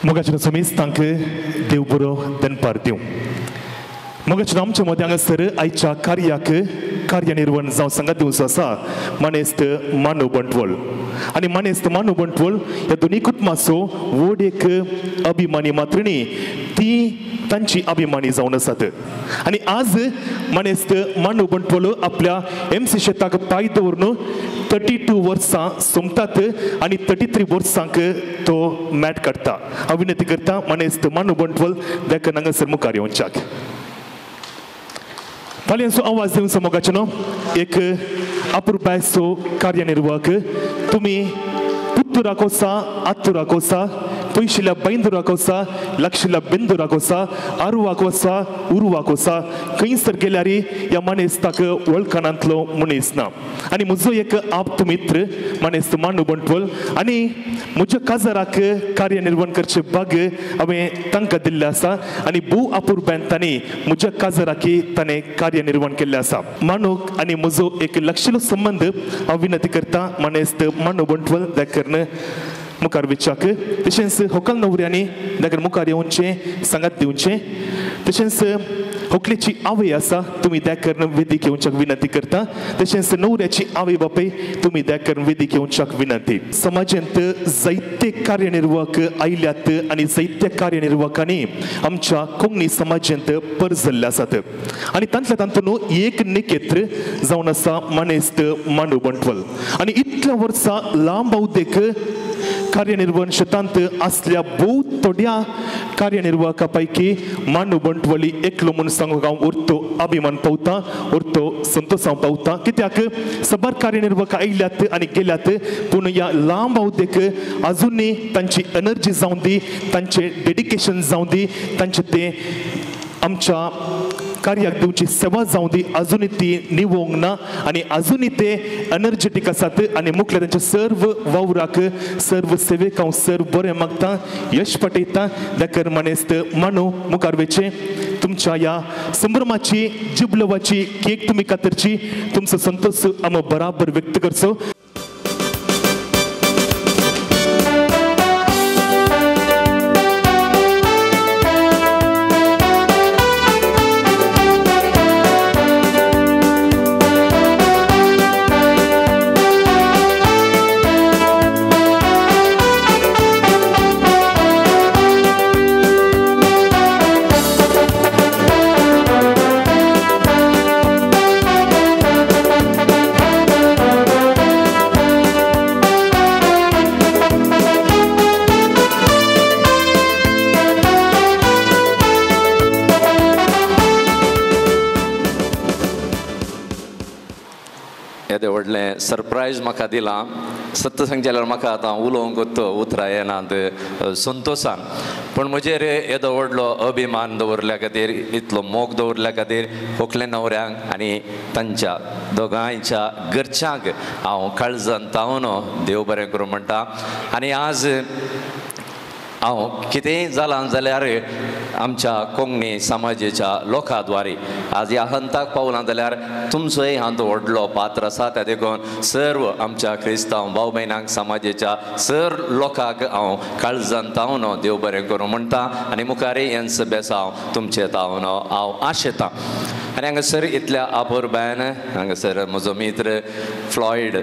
मोगाच्या समेस्त तांकां देव बरो दनपार दिवं. मोगाच्या आमच्या मदें हांगासर आयच्या कार्याक कार्यनिर्वण जावं सांगात दिवचो आसा मानेस्त मानव बंटवळ आनी मानेस्त मानव बंटवळ ह्या दोनी कुटुंबाचो व्हड एक अभिमानी मात्र न्ही, ती तांची अभिमानी जावन आसात. आनी आज मानेस्त मानव बंटवळ आपल्या एम सी शेताक पांय दवरून 32 वर्सां सोंपतात आनी 33 वर्सांक तो मॅट काडटा. हांव विनंती करता मानेस्त मानव बंटवळ देखून हांगासर मुखार येवच्याक. ताळयांचो आवाज दिवचो मोगाचें न्हू एक अपुरबायेचो कार्यनिर्वाहक तुमी पुत्तुराक वसा, आत्तुराक वसा, पयशिल्ल्या बैंदुराक वसा, लागशिल्ल्या बेंदुराक वसा, आरुवाक वसा, उरुवाक वसा, खंयसर गेल्यार ह्या मानेस्ताक वळखणांतलो मनीस ना. आनी म्हजो एक आप्त मित्र मानेस्त मांडू बंटवल आनी म्हज्या काजाराक कार्यनिर्वण करचे भाग हांवें तांकां दिल्लें आसा आनी भोव अपुरबायेन तांणी म्हज्या काजाराकी ताणें कार्यनिर्वण केल्लें आसा. मानूक आनी म्हजो एक लागशिल्लो संबंद हांव विनंती करता मानेस्त मांडू बंटवल देखून मुखार विचाक. तशेंच होकल नवऱ्यांनी देखून मुखार येवचें, सांगात दिवचें. तशेंच होकलेची आवय आसा तुमी देखून वेदीक येवच्याक विनंती करता. तशेंच नवऱ्याची आवय बापूय तुमी देखून वेदीक येवच्याक विनंती. समाजांत जायते कार्यनिर्वाहक आयल्यात आनी जायते कार्यनिर्वाहकांनी आमच्या कोंकणी समाजांत परजल्ले आसात आनी तांतल्या तातूंत एक निकेत्र जावन आसा मानेस्त मांडू बंटवल. आनी इतल्या वर्सां लांब अवधेक कार्यनिर्वहण शेतांत आसल्या भोव थोड्या कार्यनिर्वाहका पैकी मांडू बंटवली एकलो म्हूण सांगूंक हांव उरतो अभिमान पावता, उरतो संतोश हांव पावता. कित्याक सबार कार्यनिर्वाहक आयल्यात आनी गेल्यात, पूण ह्या लांब अवधेक अजुनूय तांची एनर्जी जावं दी, तांचें डेडिकेशन जावं दी, तांचें तें आमच्या कार्याक दिवची सेवा जावं दी, अजुनूय ती निवोंक ना आनी अजुनूय ते एनर्जेटीक आसात. आनी मुखल्या तांच्या सर्व वावराक, सर्व सेवेक हांव सर्व बरें मागता, यश पटयता. देखून मानेस्त मानू मुखार वयचें, तुमच्या ह्या संभ्रमाची जिबलवाची केक तुमी कातरची, तुमचो संतोश आमी बराबर व्यक्त करचो. येदें व्हडलें सरप्रायज म्हाका दिलां. सत्य सांगचें जाल्यार म्हाका आतां उलोवंक उतरां येनात संतोशान, पूण म्हजेर येदो व्हडलो अभिमान दवरल्या खातीर, इतलो मोग दवरल्या खातीर होकले न्हवऱ्यांक आनी तांच्या दोगांयच्या घरच्यांक हांव काळजान तावन देव बरें करूं म्हणटा. आनी आज हांव कितेंय जालां जाल्यार आमच्या कोंकणी समाजेच्या लोकां द्वारे आज ह्या हंताक पावलां जाल्यार तुमचोय हांव व्हडलो पात्र आसा. त्या देखून सर्व आमच्या क्रिस्तांव भाव भयणांक, समाजेच्या सर लोकांक हांव काळजान तावन देव बरें करूं म्हणटा आनी मुखारय हेंच बेसांव तुमचें तावन हांव आशेतां. आनी हांगासर इतल्या अपुरबायेन हांगासर म्हजो मित्र फ्लॉयड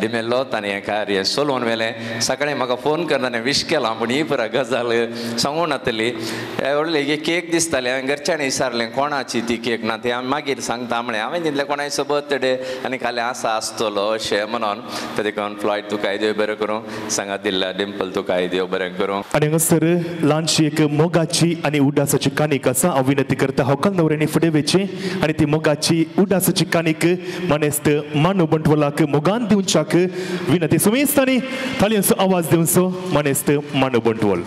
डिमेल्लो ताणें हें कार्य चलोवन व्हेलें. सकाळीं म्हाका फोन करून ताणें विश केलां, पूण ही पुरा गजाल सांगूं नातली. व्हडली केक दिसताली, हांवें घरच्यांनी विचारलें कोणाची ती केक ना, ती हांवें मागीर सांगता म्हळें. हांवें चिंतलें कोणायचो बर्थडे आनी खालें आसा आसतलो अशें म्हणून. ते देखून फ्लॉयड तुकाय देव बरें करूं, सांगात दिल्ल्या डिम्पल तुकाय देव बरें करूं. आनी हांगासर ल्हानशी एक मोगाची आनी उडासाची काणीक आसा. हांव विनंती करता होकल नवऱ्यांनी फुडें वयचें आनी ती मोगाची उडासाची काणीक मानेस्त मानू बंटवलाक मोगान दिवच्याक विनंती. सुमेस्तांनी ताळयांचो आवाज दिवचो मानेस्त मानू बंटवल.